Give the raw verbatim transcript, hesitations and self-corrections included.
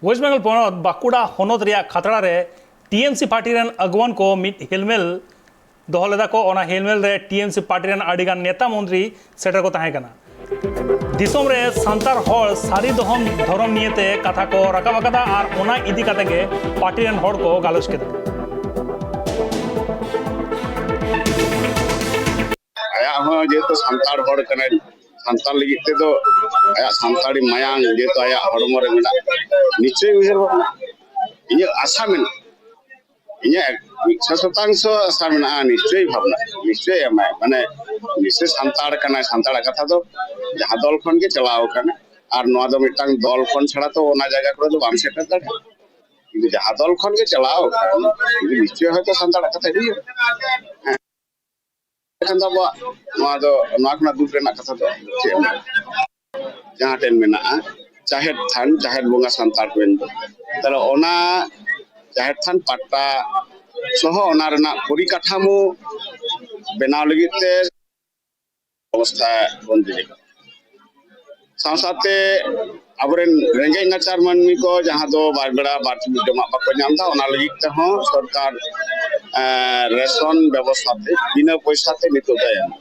West Bengal ᱯᱚᱱᱚᱛ ᱵᱟᱸᱠᱩᱲᱟ ᱦᱚᱱᱚᱛ ᱨᱮᱭᱟᱜ ᱠᱷᱟᱛᱲᱟ ᱨᱮ ᱴᱤᱮᱢᱥᱤ ᱯᱟᱨᱴᱤ ᱨᱮᱱ ᱟᱹᱜᱩᱣᱟᱹᱱ ᱠᱚ ᱢᱤᱫ ᱦᱮᱞᱢᱮᱞ ᱫᱚᱦᱚ ᱞᱮᱫᱟ ᱠᱚ᱾ ᱚᱱᱟ ᱦᱮᱞᱢᱮᱞ ᱨᱮ ᱴᱤᱮᱢᱥᱤ ᱯᱟᱨᱴᱤ ᱨᱮᱱ ᱟᱹᱰᱤ ᱜᱟᱱ ᱱᱮᱛᱟ ᱢᱚᱱᱛᱨᱤ ᱥᱮᱴᱮᱨ ᱠᱚ ᱛᱟᱦᱮᱸ ᱠᱟᱱᱟ᱾ ᱫᱤᱥᱚᱢ ᱨᱮ ᱥᱟᱱᱛᱟᱲ ᱦᱚᱲ ᱥᱟᱹᱨᱤ ᱫᱚᱦᱚᱢ ᱫᱷᱚᱨᱚᱢ ᱱᱤᱭᱮᱛᱮ ᱠᱟᱛᱷᱟ ᱠᱚ ᱨᱟᱠᱟᱵ ᱟᱠᱟᱫᱟ ᱟᱨ ᱚᱱᱟ ᱤᱫᱤ ᱠᱟᱛᱮ ᱜᱮ ᱯᱟᱨᱴᱤ ᱨᱮᱱ ᱦᱚᱲ ᱠᱚ ᱜᱟᱞᱚᱪ ᱠᱮᱫᱟ᱾ ᱟᱭᱟᱜ ᱦᱚᱸ ᱡᱮᱦᱮᱛᱩ ᱥᱟᱱᱛᱟᱲ ᱦᱚᱲ ᱠᱟᱱᱟᱭ, ᱥᱟᱱᱛᱟᱲ ᱞᱟᱹᱜᱤᱫ ᱛᱮᱫᱚ ᱟᱭᱟᱜ ᱥᱟᱱᱛᱟᱲᱤ ᱢᱟᱭᱟᱝ ᱡᱮᱦᱮᱛᱩ ᱟᱭᱟᱜ ᱦᱚᱲᱢᱚ ᱨᱮ ᱢᱮᱱᱟᱜ, ᱱᱤᱥᱪᱚᱭ ᱩᱭᱦᱟᱹᱨ ᱵᱷᱟᱵᱽᱱᱟ, ᱤᱧᱟᱹᱜ ᱟᱥᱟ ᱢᱮᱱᱟᱜᱼᱟ, ᱤᱧᱟᱹᱜ ᱢᱤᱫᱥᱚ ᱥᱚᱛᱟᱝᱥᱚ ᱟᱥᱟ ᱢᱮᱱᱟᱜᱼᱟ, ᱱᱤᱥᱪᱚᱭ ᱵᱷᱟᱵᱽᱱᱟ, ᱱᱤᱥᱪᱚᱭ ᱮᱢᱟᱭ᱾ ᱢᱟᱱᱮ ᱱᱤᱥᱪᱚᱭ ᱥᱟᱱᱛᱟᱲ ᱠᱟᱱᱟᱭ, ᱥᱟᱱᱛᱟᱲᱟᱜ ᱠᱟᱛᱷᱟ ᱫᱚ ᱡᱟᱦᱟᱸ ᱫᱚᱞ ᱠᱷᱚᱱ ᱜᱮ ᱪᱟᱞᱟᱣ ᱟᱠᱟᱱᱟ᱾ ᱟᱨ ᱱᱚᱣᱟ ᱫᱚ ᱢᱤᱫᱴᱟᱝ ᱫᱚᱞ ᱠᱷᱚᱱ ᱪᱷᱟᱲᱟ ᱛᱚ ᱚᱱᱟ ᱡᱟᱭᱜᱟ ᱠᱚᱨᱮ ᱫᱚ ᱵᱟᱢ ᱥᱮᱴᱮᱨ ᱫᱟᱲᱮᱭᱟᱜᱼᱟ᱾ ᱠᱤᱱᱛᱩ ᱡᱟᱦᱟᱸ ᱫᱚᱞ ᱠᱷᱚᱱ ᱜᱮ ᱪᱟᱞᱟᱣ ᱟᱠᱟᱱᱟ, ᱩᱱᱤ ᱱᱤᱥᱪᱚᱭ ᱦᱚᱭᱛᱳ ᱥᱟᱱᱛᱟᱲᱟᱜ ᱠᱟᱛᱷᱟᱭ ᱩᱭᱦᱟᱹᱨᱟ᱾ ᱦᱮᱸ᱾ ᱮᱱᱠᱷᱟᱱ ᱫᱚ ᱟᱵᱚᱣᱟᱜ ᱱᱚᱣᱟ ᱫᱚ, ᱱᱚᱣᱟ ᱠᱷᱚᱱᱟᱜ ᱫᱩᱠ ᱨᱮᱱᱟᱜ ᱠᱟᱛᱷᱟ ᱫᱚ ᱪᱮᱫ ᱦᱚᱸ ᱵᱟᱝ᱾ ᱡᱟᱦᱟᱸ ᱴᱷᱮᱱ ᱢᱮᱱᱟᱜᱼᱟ ᱡᱟᱦᱮᱨ ᱛᱷᱟᱱ, ᱡᱟᱦᱮᱨ ᱵᱚᱸᱜᱟ ᱥᱟᱱᱛᱟᱲ ᱠᱚᱨᱮᱱ ᱫᱚ, ᱛᱟᱦᱞᱮ ᱚᱱᱟ ᱡᱟᱦᱮᱨ ᱛᱷᱟᱱ ᱯᱟᱴᱟ ᱥᱚᱦᱚ ᱚᱱᱟ ᱨᱮᱱᱟᱜ ᱯᱚᱨᱤᱠᱟᱴᱷᱟᱢᱳ ᱵᱮᱱᱟᱣ ᱞᱟᱹᱜᱤᱫ ᱛᱮ ᱚᱵᱚᱥᱛᱷᱟ ᱵᱚᱱ ᱫᱮᱡ ᱟᱠᱟᱱᱟ᱾ ᱥᱟᱶ ᱥᱟᱶᱛᱮ ᱟᱵᱚᱨᱮᱱ ᱨᱮᱸᱜᱮᱡ ᱱᱟᱪᱟᱨ ᱢᱟᱹᱱᱢᱤ ᱠᱚ ᱡᱟᱦᱟᱸ ᱫᱚ ᱵᱟᱨ ᱵᱮᱲᱟ ᱵᱟᱨ ᱪᱩᱯᱩᱫ ᱡᱚᱢᱟᱜ ᱵᱟᱠᱚ ᱧᱟᱢ ᱮᱫᱟ, ᱚᱱᱟ ᱞᱟᱹᱜᱤᱫ ᱛᱮᱦᱚᱸ ᱥᱚᱨᱠᱟᱨ, ᱮᱸ, ᱨᱮᱥᱚᱱ ᱵᱮᱵᱚᱥᱛᱷᱟ ᱛᱮ ᱵᱤᱱᱟᱹ ᱯᱚᱭᱥᱟ ᱛᱮ ᱱᱤᱛᱚᱜ ᱫᱚᱭ ᱮᱢᱟ᱾